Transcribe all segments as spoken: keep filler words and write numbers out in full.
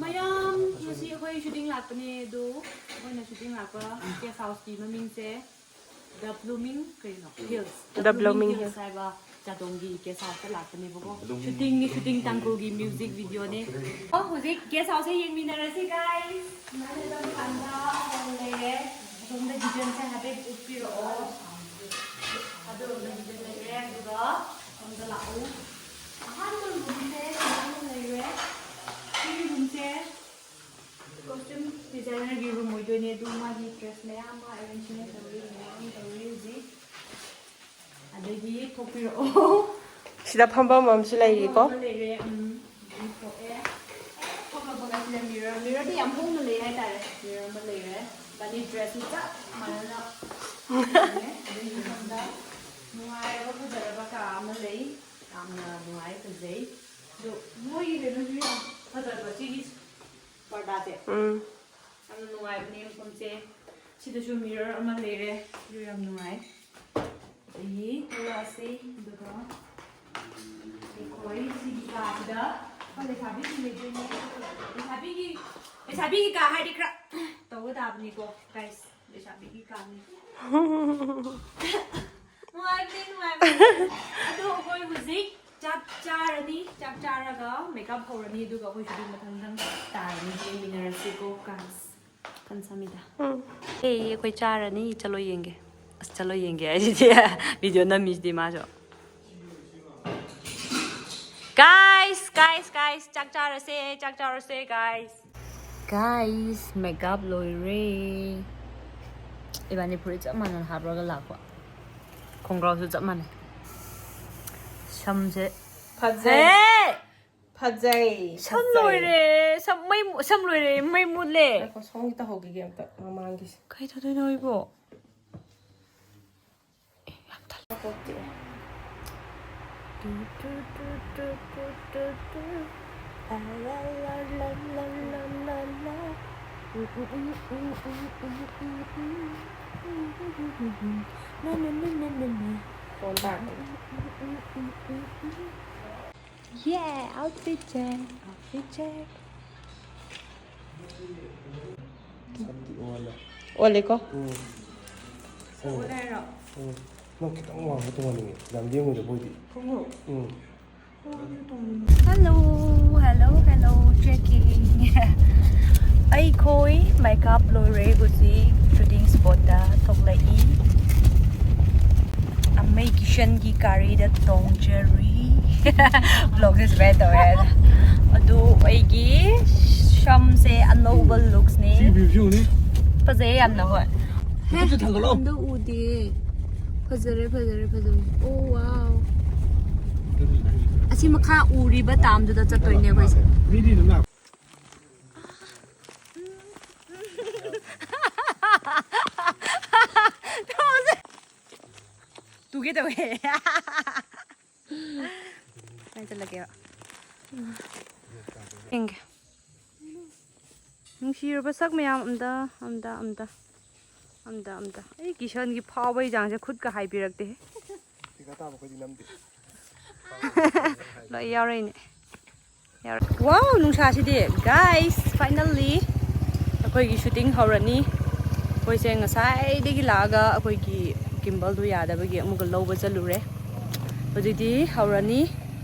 ꯃꯌꯥꯝ, ꯉꯁꯤ ꯑꯩꯈꯣꯏ ꯁꯨꯇꯤꯡ ꯂꯥꯛꯄꯅꯦ꯫ ꯑꯗꯨ ꯑꯩꯈꯣꯏꯅ ꯁꯨꯇꯤꯡ ꯂꯥꯛꯄ ꯒꯦꯁ ꯍꯥꯎꯁꯀꯤ ꯃꯃꯤꯡꯁꯦ the blooming Keino hills, the blooming hills ꯍꯥꯏꯕ ꯆꯥꯗꯣꯡꯒꯤ ꯒꯦꯁ ꯍꯥꯎꯁꯇ ꯂꯥꯛꯄꯅꯦꯕꯀꯣ꯫ ꯁꯨꯇꯤꯡꯅꯤ, ꯁꯨꯇꯤꯡ ꯇꯥꯡꯈꯨꯜꯒꯤ ꯃ꯭ꯌꯨꯖꯤꯛ ꯚꯤꯗꯤꯑꯣꯅꯦ꯫ ꯑꯣ, ꯍꯧꯖꯤꯛ ꯒꯦꯁ ꯍꯥꯎꯁꯁꯦ ꯌꯦꯡꯃꯤꯟꯅꯔꯁꯤ ꯒꯥꯏꯁ꯫ ꯁꯨꯃꯥꯏꯅ ꯆꯪꯀꯥꯟꯗ ꯍꯣꯜ ꯂꯩꯔꯦ꯫ ꯑꯁꯣꯝꯗ ꯗꯤꯖꯥꯏꯟꯁꯦ ꯍꯥꯏꯐꯦꯠ ꯎꯠꯄꯤꯔꯛꯑꯣ꯫ ꯑꯗꯨꯔꯣꯝꯗ ꯗꯤꯖꯥꯏꯟ ꯂꯩꯔꯦ꯫ ꯑꯗꯨꯒ ꯑꯁꯣꯝꯗ ꯂꯥꯛꯎ꯫ ꯑꯍꯥꯟꯕ ꯔꯨꯝꯁꯦ ꯁꯨꯃꯥꯏꯅ ꯂꯩꯔꯦ꯫ ꯁꯤꯒꯤ ꯔꯨꯝꯁꯦ ꯀꯣꯁꯇ꯭ꯌꯨꯝ ꯗꯤꯖꯥꯏꯅꯔꯒꯤ ꯔꯨꯝ ꯑꯣꯏꯗꯣꯏꯅꯦ꯫ ꯑꯗꯨ ꯃꯥꯒꯤ ꯗ꯭ꯔꯦꯁ ꯃꯌꯥꯝ ꯑꯃ ꯑꯦꯔꯦꯟꯖꯃꯦꯟ ꯇꯧꯔꯤ, ꯃꯌꯥꯝ ꯇꯧꯔꯤ ꯍꯧꯖꯤꯛ꯫ ꯑꯗꯒꯤ ꯊꯣꯛꯄꯤꯔꯛꯑꯣ꯫ ꯁꯤꯗ ꯐꯝꯐꯝ ꯑꯃꯁꯨ ꯂꯩꯔꯤꯀꯣ꯫ ꯑꯃ ꯂꯩꯔꯦ꯫ ꯎꯝ꯫ ꯑꯗꯨꯝ ꯊꯣꯛꯑꯦ꯫ ꯊꯣꯛꯂꯛꯄꯒ ꯁꯤꯗ ꯃꯤꯔꯔ, ꯃꯤꯔꯔꯗꯤ ꯌꯥꯝ ꯍꯣꯡꯅ ꯂꯩ ꯍꯥꯏꯇꯥꯔꯦ꯫ ꯃꯤꯔꯔ ꯑꯃ ꯂꯩꯔꯦ꯫ ꯏꯕꯥꯅꯤ ꯗ꯭ꯔꯦꯁꯁꯨ ꯆꯞ ꯃꯥꯟꯅꯅ ꯂꯩꯔꯦ꯫ ꯑꯗꯨꯒꯤ ꯃꯊꯪꯗ ꯅꯨꯡꯉꯥꯏꯔꯕ ꯐꯖꯔꯕ ꯀꯥ ꯑꯃ ꯂꯩ꯫ ꯌꯥꯝꯅ ꯅꯨꯡꯉꯥꯏ, ꯐꯖꯩ꯫ ꯑꯗꯣ ꯃꯣꯏꯒꯤ ꯀꯩꯅꯣꯁꯨ ꯌꯥꯝ ꯐꯖꯕ, ꯁꯤꯒꯤ ꯄꯔꯗꯥꯁꯦ꯫ ꯎꯝ꯫ ꯌꯥꯝꯅ ꯅꯨꯡꯉꯥꯏꯕꯅꯦ ꯃꯐꯝꯁꯦ꯫ ꯁꯤꯗꯁꯨ ꯃꯤꯔꯔ ꯑꯃ ꯂꯩꯔꯦ, ꯑꯗꯨ ꯌꯥꯝ ꯅꯨꯡꯉꯥꯏ꯫ ꯑꯗꯒꯤ ꯊꯣꯛꯂꯛꯑꯁꯤ, ꯑꯗꯨꯒ ꯑꯩꯈꯣꯏ ꯁꯤꯒꯤ ꯀꯥꯁꯤꯗ ꯑꯩꯈꯣꯏ ꯂꯩꯁꯥꯕꯤꯁꯤꯡ ꯂꯩꯗꯣꯏꯅꯦ꯫ ꯂꯩꯁꯥꯕꯤꯒꯤ, ꯂꯩꯁꯥꯕꯤꯒꯤ ꯀꯥ ꯍꯥꯏꯗꯤ ꯈꯔ ꯇꯧꯕ ꯇꯥꯕꯅꯤꯀꯣ ꯒꯥꯏꯁ, ꯂꯩꯁꯥꯕꯤꯒꯤ ꯀꯥꯅꯤ꯫ ꯅꯨꯡꯉꯥꯏꯕꯅꯦ, ꯅꯨꯡꯉꯥꯏꯕꯅꯦ꯫ ꯑꯗꯣ ꯑꯩꯈꯣꯏ ꯍꯧꯖꯤꯛ ꯆꯥꯛ ꯆꯥꯔꯅꯤ, ꯆꯥꯛ ꯆꯥꯔꯒ ꯃꯦꯀꯞ ꯍꯧꯔꯅꯤ, ꯑꯗꯨꯒ ꯑꯩꯈꯣꯏ ꯁꯤꯗꯤ ꯃꯊꯪ ꯃꯊꯪ ꯇꯥꯔꯅꯤ, ꯌꯦꯡꯃꯤꯟꯅꯔꯁꯤꯀꯣ ꯒꯥꯏꯁ꯫ ꯀꯟꯁꯃꯤꯗ꯫ ꯎꯝ꯫ ꯑꯦ, ꯑꯩꯈꯣꯏ ꯆꯥꯔꯅꯤ, ꯆꯠꯂꯣ ꯌꯦꯡꯒꯦ꯫ ꯑꯁ, ꯆꯠꯂꯣ ꯌꯦꯡꯒꯦ ꯍꯥꯏꯁꯤꯗꯤ꯫ ꯚꯤꯗꯤꯑꯣ ꯅꯝꯃꯤꯁꯤꯗꯤ ꯃꯥꯁꯨ꯫ ꯒꯥꯏꯁ, ꯒꯥꯏꯁ, ꯒꯥꯏꯁ, ꯆꯥꯛ ꯆꯥꯔꯁꯦ, ꯆꯥꯛ ꯆꯥꯔꯁꯦ ꯒꯥꯏꯁ꯫ ꯒꯥꯏꯁ, ꯃꯦꯀꯞ ꯂꯣꯏꯔꯦ꯫ ꯏꯕꯥꯅꯤ ꯐꯨꯔꯤꯠ ꯆꯞ ꯃꯥꯟꯅꯅ ꯍꯥꯞꯄꯒ ꯂꯥꯛꯄ꯫ ꯈꯣꯡꯒ꯭ꯔꯥꯎꯁꯨ ꯆꯞ ꯃꯥꯟꯅꯩ꯫ ꯁꯝꯁꯦ꯫ ꯐꯖꯩ꯫ ꯍꯦ! ꯐꯖꯩ꯫ ꯁꯝ ꯐꯖꯩ꯫ ꯂꯣꯏꯔꯦ꯫ ꯁꯝ ꯃꯩ ꯃꯨ-, ꯁꯝ ꯂꯣꯏꯔꯦ꯫ ꯃꯩ ꯃꯨꯠꯂꯦ꯫ ꯉꯥꯏꯈꯣ, ꯁꯣꯝꯒꯤ ꯇꯧꯍꯧꯈꯤꯒꯦ ꯑꯝꯇ ꯃꯃꯥꯡꯒꯤꯁꯦ꯫ ꯀꯩ ꯇꯧꯗꯣꯏꯅꯣ ꯑꯩꯕꯣ? ꯑꯦ, ꯌꯥꯝ ꯇꯜꯂꯦ꯫ ꯃꯀꯣꯛ ꯆꯤꯛꯑꯦ꯫ ꯐꯣꯟ ꯇꯥꯔꯛꯀꯅꯤ꯫ Yeah, outfit check, outfit check. ꯁꯝꯗꯤ ꯑꯣꯜꯂꯦ꯫ ꯑꯣꯜꯂꯦꯀꯣ? ꯎꯝ꯫ ꯎꯝ꯫ ꯎꯝ꯫ ꯅꯪ ꯈꯤꯇꯪ ꯋꯥꯡꯕ ꯇꯣꯡꯍꯟꯅꯤꯡꯉꯦ꯫ ꯌꯥꯝ ꯂꯦꯡꯉꯣꯏꯗꯕ ꯑꯣꯏꯗꯤ꯫ ꯈꯣꯡꯎꯞ꯫ ꯎꯝ꯫ ꯈꯣꯡꯎꯞꯁꯨ ꯇꯣꯡꯅꯤꯡꯉꯦ꯫ Hello, hello, hello, checking. ꯑꯩꯈꯣꯏ ꯃꯦꯀꯞ ꯂꯣꯏꯔꯦ, ꯍꯧꯖꯤꯛ ꯁꯨꯇꯤꯡ ꯁ꯭ꯄꯣꯠꯇ ꯊꯣꯛꯂꯛꯏ꯫ ꯑꯃꯩ ꯀꯤꯁꯟꯒꯤ ꯒꯥꯔꯤꯗ ꯇꯣꯡꯖꯔꯤ꯫ ꯕ꯭ꯂꯣꯒꯁꯦ ꯁꯨꯃꯥꯏꯅ ꯇꯧꯋꯦ꯫ ꯑꯗꯨ ꯑꯩꯒꯤ ꯁꯝꯁꯦ ꯑꯅꯧꯕ ꯂꯨꯛꯁꯅꯦ꯫ ꯁꯤ ꯚ꯭ꯌꯨꯁꯤ ꯎꯅꯤ꯫ ꯐꯖꯩꯌꯦ ꯌꯥꯝꯅ, ꯍꯣꯏ꯫ ꯍꯦ, ꯃꯈꯨꯠꯁꯦ ꯊꯥꯡꯒꯠꯂꯣ꯫ ꯑꯝꯇ ꯎꯗꯦ꯫ ꯐꯖꯔꯦ, ꯐꯖꯔꯦ, ꯐꯖꯔꯦ꯫ ꯑꯣ, ꯋꯥꯎ꯫ ꯑꯁꯤ ꯃꯈꯥ ꯎꯔꯤꯕ ꯇꯥꯝꯗꯨꯗ ꯆꯠꯇꯣꯏꯅꯦ ꯑꯩꯈꯣꯏꯁꯦ꯫ ꯃꯤꯗꯤ ꯑꯗꯨꯝ ꯂꯥꯛ- ꯇꯨꯒꯦ ꯇꯧꯋꯦ꯫ ꯀꯥꯏ ꯆꯠꯂꯒꯦꯕ? ꯌꯦꯡꯒꯦ꯫ ꯅꯨꯡꯁꯤꯔꯕ ꯁꯛ ꯃꯌꯥꯝ ꯑꯝꯗ, ꯑꯝꯗ, ꯑꯝꯗ, ꯑꯝꯗ, ꯑꯝꯗ꯫ ꯑꯩ ꯀꯤꯁꯟꯒꯤ ꯐꯥꯎꯕꯒꯤ ꯆꯥꯡꯁꯦ ꯈꯨꯠꯀ ꯍꯥꯏꯕꯤꯔꯛꯇꯦ꯫ ꯐꯤꯒꯥ ꯇꯥꯕ ꯑꯩꯈꯣꯏꯗꯤ ꯅꯝꯗꯦ꯫ ꯂꯣꯏ ꯌꯥꯎꯔꯛꯏꯅꯦ꯫ ꯌꯥꯎꯔꯛ-, wow, ꯅꯨꯡꯁꯥꯁꯤꯗꯤ! Guys, finally ꯑꯩꯈꯣꯏꯒꯤ ꯁꯨꯇꯤꯡ ꯍꯧꯔꯅꯤ꯫ ꯑꯩꯈꯣꯏꯁꯦ ꯉꯁꯥꯏꯗꯒꯤ ꯂꯥꯛꯑꯒ ꯑꯩꯈꯣꯏꯒꯤ ꯒꯤꯝꯕꯜꯗꯨ ꯌꯥꯗꯕꯒꯤ ꯑꯃꯨꯛꯀ ꯂꯧꯕ ꯆꯠꯂꯨꯔꯦ꯫ ꯍꯧꯖꯤꯛꯇꯤ ꯍꯧꯔꯅꯤ꯫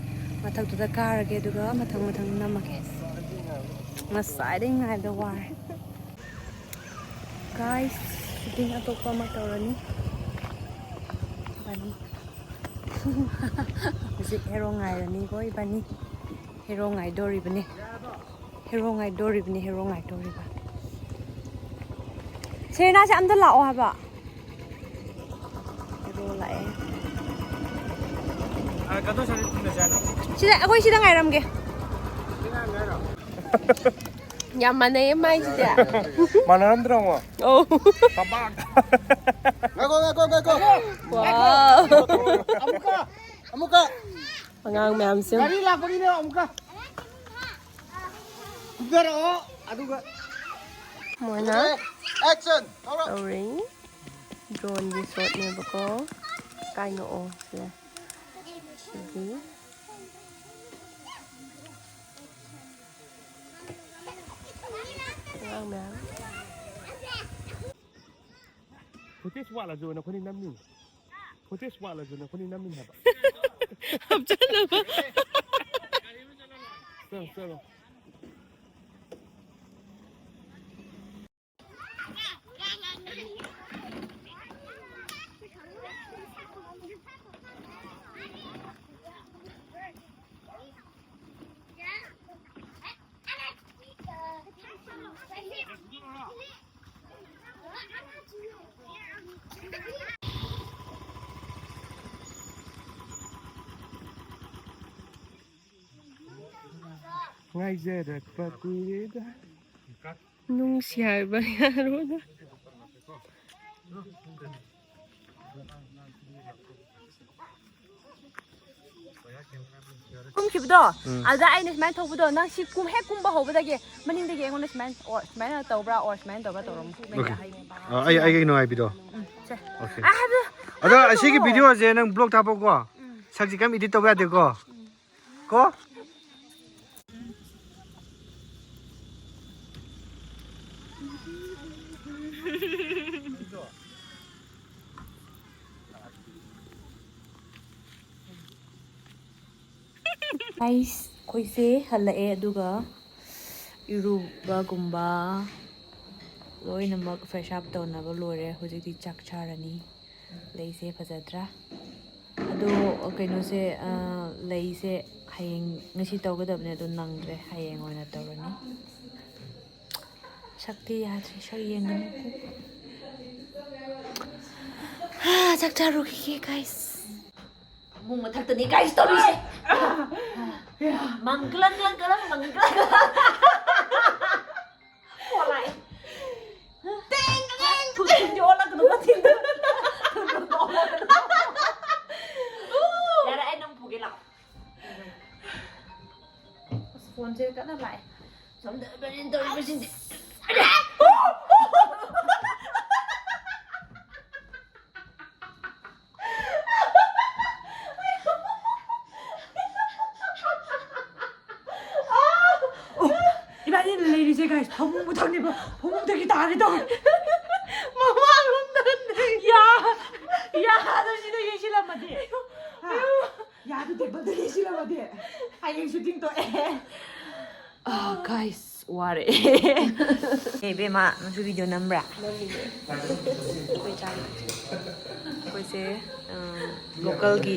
ꯃꯊꯛꯇꯨꯗ ꯀꯥꯔꯒꯦ, ꯑꯗꯨꯒ ꯃꯊꯪ ꯃꯊꯪ ꯅꯝꯃꯒꯦ꯫ ꯉꯁꯥꯏꯗꯒꯤ ꯉꯥꯏꯕꯗ ꯋꯥꯔꯦ꯫ Guys, ꯁꯨꯇꯤꯡ ꯑꯇꯣꯞꯄ ꯑꯃ ꯇꯧꯔꯅꯤ꯫ ꯏꯕꯥꯅꯤ꯫ ꯍꯧꯖꯤꯛ ꯍꯦꯔꯣ ꯉꯥꯏꯔꯅꯤꯀꯣ ꯏꯕꯥꯅꯤ꯫ ꯍꯦꯔꯣ ꯉꯥꯏꯗꯣꯔꯤꯕꯅꯤ꯫ ꯍꯦꯔꯣ ꯉꯥꯏꯗꯣꯔꯤꯕꯅꯤ, ꯍꯦꯔꯣ ꯉꯥꯏꯗꯣꯔꯤꯕ꯫ ꯁꯦꯔꯤꯅꯥꯁꯦ ꯑꯝꯇ ꯂꯥꯛꯑꯣ ꯍꯥꯏꯕ꯫ ꯍꯦꯔꯣ ꯂꯥꯛꯑꯦ꯫ ꯁꯤꯗ, ꯑꯩꯈꯣꯏ ꯁꯤꯗ ꯉꯥꯏꯔꯝꯒꯦ꯫ ꯌꯥꯝ ꯃꯥꯟꯅꯩꯌꯦ ꯃꯥꯏꯁꯤꯗꯤ꯫ ꯃꯥꯟꯅꯔꯝꯗ꯭ꯔꯣ ꯑꯃꯨꯛ? ꯑꯧ꯫ ꯇꯕꯥꯛ꯫ ꯉꯥꯏꯈꯣ, ꯉꯥꯏꯈꯣ, ꯉꯥꯏꯈꯣ꯫ ꯋꯥꯎ꯫ ꯑꯃꯨꯛꯀ, ꯑꯃꯨꯛꯀ꯫ ꯑꯉꯥꯡ ꯃꯌꯥꯝꯁꯦ꯫ ꯒꯥꯔꯤ ꯂꯥꯛꯄꯒꯤꯅꯦ ꯑꯃꯨꯛꯀ꯫ ꯀꯨꯝꯊꯔꯛꯑꯣ, ꯑꯗꯨꯒ꯫ ꯃꯣꯏꯅ ꯑꯦꯛꯁꯟ! ꯇꯧꯔꯣ꯫ ꯇꯧꯔꯤ꯫ ꯗ꯭ꯔꯣꯟꯒꯤ ꯁꯣꯠꯅꯦꯕꯀꯣ꯫ ꯀꯥꯏꯅꯣꯛꯑꯣ ꯁꯤꯗ꯫ ꯁꯤꯗꯤ꯫ ꯐꯨꯇꯦꯖ ꯋꯥꯠꯂꯁꯨ ꯅꯈꯣꯏꯅꯤ ꯅꯝꯃꯤꯅꯤ꯫ ꯐꯨꯇꯦꯖ ꯋꯥꯠꯂꯁꯨ ꯅꯈꯣꯏꯅꯤ ꯅꯝꯃꯤꯅꯤ ꯍꯥꯏꯕ꯫ ꯍꯥꯞꯆꯜꯂꯕ꯫ ꯆꯠꯂꯣ, ꯆꯠꯂꯣ꯫ ꯉꯥꯏꯖꯔꯛꯄ ꯀꯨꯏꯔꯦꯗ꯫ ꯅꯨꯡꯁꯤ ꯍꯥꯏꯕ ꯌꯥꯔꯣꯏꯗ꯫ ꯀꯨꯝꯈꯤꯕꯗꯣ, ꯎꯝ꯫ ꯑꯗꯨꯗ ꯑꯩꯅ ꯁꯨꯃꯥꯏꯅ ꯊꯣꯛꯄꯗꯣ, ꯅꯪ ꯁꯤ ꯀꯨꯝ-, ꯍꯦꯛ ꯀꯨꯝꯕ ꯍꯧꯕꯗꯒꯤ ꯃꯅꯤꯡꯗꯒꯤ ꯑꯩꯉꯣꯟꯗ ꯁꯨꯃꯥꯏꯅ, ꯑꯣ, ꯁꯨꯃꯥꯏꯅ ꯇꯧꯕ꯭ꯔꯥ, ꯑꯣ, ꯁꯨꯃꯥꯏꯅ ꯇꯧꯕ꯭ꯔꯥ ꯇꯧꯔꯝꯃꯣ꯫ ꯑꯣꯀꯦ꯫ ꯑꯥ, ꯑꯩ, ꯑꯩꯒꯤ ꯅꯨꯡꯉꯥꯏꯕꯤꯗꯣ꯫ ꯎꯝ, ꯁꯦ꯫ ꯑꯣꯀꯦ꯫ ꯑꯩ ꯍꯥꯏꯕꯗꯤ, ꯑꯗꯣ ꯑꯩ ꯁꯤꯒꯤ ꯍꯥꯏꯕꯗꯤ ꯚꯤꯗꯤꯑꯣꯁꯦ ꯅꯪ ꯕ꯭ꯂꯣꯛ ꯊꯥꯕꯀꯣ꯫ ꯎꯝ꯫ ꯁꯛꯁꯤ ꯀꯩꯝ ꯏꯗꯤꯠ ꯇꯧꯕ ꯌꯥꯗꯦꯀꯣ꯫ ꯎꯝ꯫ ꯀꯣ꯫ ꯒꯥꯏꯁ, ꯑꯩꯈꯣꯏꯁꯦ ꯍꯜꯂꯛꯑꯦ, ꯑꯗꯨꯒ ꯏꯔꯨꯕꯒꯨꯝꯕ ꯂꯣꯏꯅꯃꯛ ꯐ꯭ꯔꯦꯁ ꯑꯞ ꯇꯧꯅꯕ ꯂꯣꯏꯔꯦ꯫ ꯍꯧꯖꯤꯛꯇꯤ ꯆꯥꯛ ꯆꯥꯔꯅꯤ꯫ ꯂꯩꯁꯦ ꯐꯖꯗ꯭ꯔꯥ? ꯑꯗꯣ ꯀꯩꯅꯣꯁꯦ, ꯑ, ꯂꯩꯁꯦ ꯍꯌꯦꯡ, ꯉꯁꯤ ꯇꯧꯒꯗꯕꯅꯦ, ꯑꯗꯣ ꯅꯪꯗ꯭ꯔꯦ, ꯍꯌꯦꯡ ꯑꯣꯏꯅ ꯇꯧꯔꯅꯤ꯫ ꯁꯛꯇꯤ ꯌꯥꯗ꯭ꯔꯦ, ꯁꯛ ꯌꯦꯡꯒꯅꯨ꯫ ꯍꯥ, ꯆꯥꯛ ꯆꯥꯔꯨꯈꯤꯒꯦ, ꯒꯥꯏꯁ꯫ ꯑꯃꯨꯛ ꯃꯊꯛꯇꯅꯤ ꯒꯥꯏꯁ ꯇꯧꯔꯤꯁꯦ꯫ ꯃꯪꯒꯂꯪ ꯂꯪꯒꯂꯪ ꯃꯪꯒꯂꯪ꯫ ꯀꯣꯂꯥꯏ꯫ ꯇꯦꯡ ꯇꯦꯡ꯫ ꯊꯨꯟ ꯊꯨꯟꯗꯤ ꯑꯣꯜꯂꯛꯀꯅꯨ ꯃꯊꯤꯟꯗ꯫ ꯊꯨꯟ ꯊꯨꯟꯗꯤ ꯑꯣꯜꯂꯛꯀꯅꯨ꯫ ꯌꯥꯔꯦ, ꯑꯩ ꯅꯪ ꯄꯨꯒꯦ ꯂꯥꯛꯑꯣ꯫ ꯑꯁ, ꯐꯣꯟꯁꯦ ꯀꯟꯅ ꯂꯥꯛꯑꯦ꯫ ꯁꯣꯝꯗ ꯕ꯭ꯔꯦꯟ ꯇꯧꯔꯤꯕꯁꯤꯡꯁꯦ꯫ ꯏꯕꯥꯅꯤ ꯂꯩꯔꯤꯁꯦ guys, ꯐꯃꯨꯡ ꯃꯊꯛꯅꯦꯕ, ꯐꯃꯨꯡꯗꯒꯤ ꯇꯥꯒꯦ ꯇꯧꯋꯦ꯫ ꯃꯃꯥꯡꯂꯣꯝꯗ ꯌꯥ, ꯌꯥꯗ ꯁꯤꯗ ꯌꯩꯁꯤꯜꯂꯝꯃꯗꯤ꯫ ꯍꯥ? ꯌꯥꯗ ꯇꯦꯕꯜꯗ ꯌꯩꯁꯤꯜꯂꯝꯃꯗꯤ꯫ ꯍꯌꯦꯡ shooting ꯇꯣꯛꯑꯦ꯫ ꯑꯥ, guys, ꯋꯥꯔꯦ꯫ ꯑꯦ, ꯏꯕꯦꯝꯃ, ꯅꯪꯁꯨ video ꯅꯝꯕ꯭ꯔꯥ? ꯑꯩꯈꯣꯏ ꯆꯥꯔꯤ꯫ ꯑꯩꯈꯣꯏꯁꯦ, ꯑ, local ꯒꯤ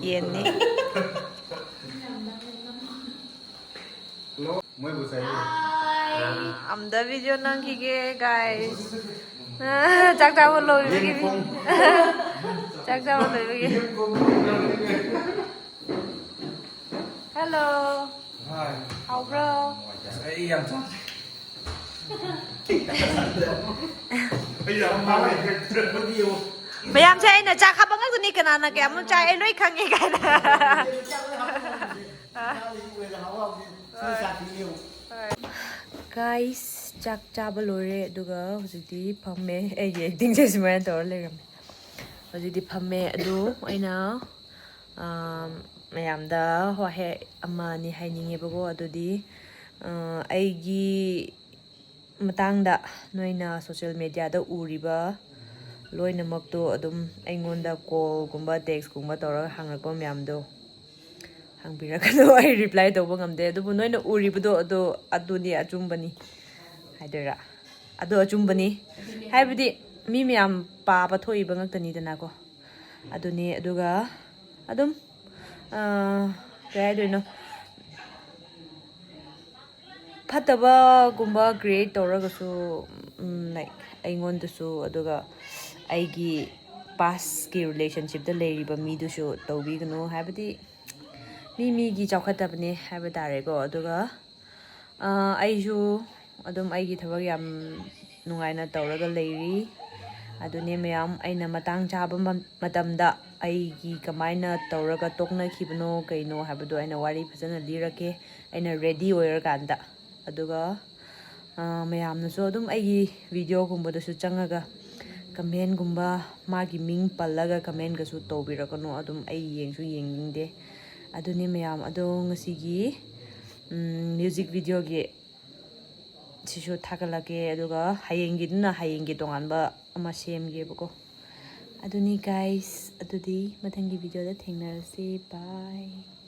ꯌꯦꯟꯅꯤ꯫ ꯃꯣꯏꯕꯨ ꯆꯥꯏꯌꯦ꯫ ꯑꯝꯗ video ꯅꯝꯈꯤꯒꯦ, guys꯫ ꯆꯥꯛ ꯆꯥꯕ ꯂꯣꯏꯕꯒꯤ꯫ ꯆꯥꯛ ꯆꯥꯕ ꯂꯣꯏꯕꯒꯤ꯫ Hello꯫ ꯍꯥꯏ꯫ ꯍꯥꯎꯕ꯭ꯔꯣ? ꯑꯩ ꯌꯥꯝ ꯆꯥ-, ꯑꯩ ꯌꯥꯝ ꯍꯥꯎꯋꯦ꯫ ꯃꯌꯥꯝꯁꯦ ꯑꯩꯅ ꯆꯥꯛ ꯍꯥꯞꯄ ꯉꯥꯛꯇꯅꯤ, ꯀꯅꯥꯅ ꯀꯌꯥꯃꯨꯛ ꯆꯥꯏ ꯑꯩ ꯂꯣꯏ ꯈꯪꯉꯦ ꯀꯥꯏꯅ꯫ Guys, ꯆꯥꯛ ꯆꯥꯕ ꯂꯣꯏꯔꯦ, ꯑꯗꯨꯒ ꯍꯧꯖꯤꯛꯇꯤ ꯐꯝꯃꯦ꯫ ꯑꯩꯒꯤ acting ꯁꯦ ꯁꯨꯃꯥꯏꯅ ꯇꯧꯔ ꯂꯩꯔꯝꯃꯦ꯫ ꯍꯧꯖꯤꯛꯇꯤ ꯐꯝꯃꯦ, ꯑꯗꯨ ꯑꯩꯅ, ꯑꯥꯝ, ꯃꯌꯥꯝꯗ ꯋꯥꯍꯩ ꯑꯃ ꯑꯅꯤ ꯍꯥꯏꯅꯤꯡꯉꯦꯕꯀꯣ꯫ ꯑꯗꯨꯗꯤ, ꯑ, ꯑꯩꯒꯤ ꯃꯇꯥꯡꯗ ꯅꯣꯏꯅ social media ꯗ ꯎꯔꯤꯕ ꯂꯣꯏꯅꯃꯛꯇꯣ ꯑꯗꯨꯝ ꯑꯩꯉꯣꯟꯗ call ꯒꯨꯝꯕ, text ꯀꯨꯝꯕ ꯇꯧꯔꯒ ꯍꯪꯉꯛꯄ ꯃꯌꯥꯝꯗꯣ ꯍꯪꯕꯤꯔꯛꯀꯅꯨ꯫ ꯑꯩ reply ꯇꯧꯕ ꯉꯝꯗꯦ, ꯑꯗꯨꯕꯨ ꯅꯣꯏꯅ ꯎꯔꯤꯕꯗꯣ ꯑꯗꯣ ꯑꯗꯨꯅꯤ ꯑꯆꯨꯝꯕꯅꯤ ꯍꯥꯏꯗꯣꯏꯔꯥ? ꯑꯗꯣ ꯑꯆꯨꯝꯕꯅꯤ꯫ ꯍꯥꯏꯕꯗꯤ ꯃꯤ ꯃꯌꯥꯝ ꯄꯥꯕ ꯊꯣꯛꯏꯕ ꯉꯥꯛꯇꯅꯤꯗꯅꯀꯣ꯫ ꯑꯗꯨꯅꯤ, ꯑꯗꯨꯒ ꯑꯗꯨꯝ, ꯑ, ꯀꯩ ꯍꯥꯏꯗꯣꯏꯅꯣ? ꯐꯠꯇꯕꯒꯨꯝꯕ create ꯇꯧꯔꯒꯁꯨ, ꯎꯝ, like, ꯑꯩꯉꯣꯟꯗꯁꯨ, ꯑꯗꯨꯒ ꯑꯩꯒꯤ past ꯀꯤ relationship ꯇ ꯂꯩꯔꯤꯕ ꯃꯤꯗꯨꯁꯨ ꯇꯧꯕꯤꯒꯅꯨ꯫ ꯍꯥꯏꯕꯗꯤ ꯃꯤ ꯃꯤꯒꯤ ꯆꯥꯎꯈꯠꯇꯕꯅꯦ ꯍꯥꯏꯕ ꯇꯥꯔꯦꯀꯣ꯫ ꯑꯗꯨꯒ, ꯑ, ꯑꯩꯁꯨ ꯑꯗꯨꯝ ꯑꯩꯒꯤ ꯊꯕꯛ ꯌꯥꯝ ꯅꯨꯡꯉꯥꯏꯅ ꯇꯧꯔꯒ ꯂꯩꯔꯤ꯫ ꯑꯗꯨꯅꯦ ꯃꯌꯥꯝ, ꯑꯩꯅ ꯃꯇꯥꯡ ꯆꯥꯕ ꯃ-, ꯃꯇꯝꯗ ꯑꯩꯒꯤ ꯀꯃꯥꯏꯅ ꯇꯧꯔꯒ ꯇꯣꯛꯅꯈꯤꯕꯅꯣ ꯀꯩꯅꯣ ꯍꯥꯏꯕꯗꯣ ꯑꯩꯅ ꯋꯥꯔꯤ ꯐꯖꯅ ꯂꯤꯔꯛꯀꯦ, ꯑꯩꯅ ready ꯑꯣꯏꯔꯀꯥꯟꯗ꯫ ꯑꯗꯨꯒ, ꯑ, ꯃꯌꯥꯝꯅꯁꯨ ꯑꯗꯨꯝ ꯑꯩꯒꯤ video ꯒꯨꯝꯕꯗꯁꯨ ꯆꯪꯉꯒ comment ꯒꯨꯝꯕ, ꯃꯥꯒꯤ ꯃꯤꯡ ꯄꯜꯂꯒ comment ꯒꯁꯨ ꯇꯧꯕꯤꯔꯛꯀꯅꯨ, ꯑꯗꯨꯝ ꯑꯩ ꯌꯦꯡꯁꯨ ꯌꯦꯡꯅꯤꯡꯗꯦ꯫ ꯑꯗꯨꯅꯤ ꯃꯌꯥꯝ, ꯑꯗꯣ ꯉꯁꯤꯒꯤ, ꯎꯝ, music video ꯒꯤ ꯁꯤꯁꯨ ꯊꯥꯒꯠꯂꯛꯀꯦ, ꯑꯗꯨꯒ ꯍꯌꯦꯡꯒꯤꯗꯨꯅ ꯍꯌꯦꯡꯒꯤ ꯇꯣꯉꯥꯟꯕ ꯑꯃ ꯁꯦꯝꯒꯦꯕꯀꯣ꯫ ꯑꯗꯨꯅꯤ guys, ꯑꯗꯨꯗꯤ ꯃꯊꯪꯒꯤ videoꯗ ꯊꯦꯡꯅꯔꯁꯤ꯫ Bye꯫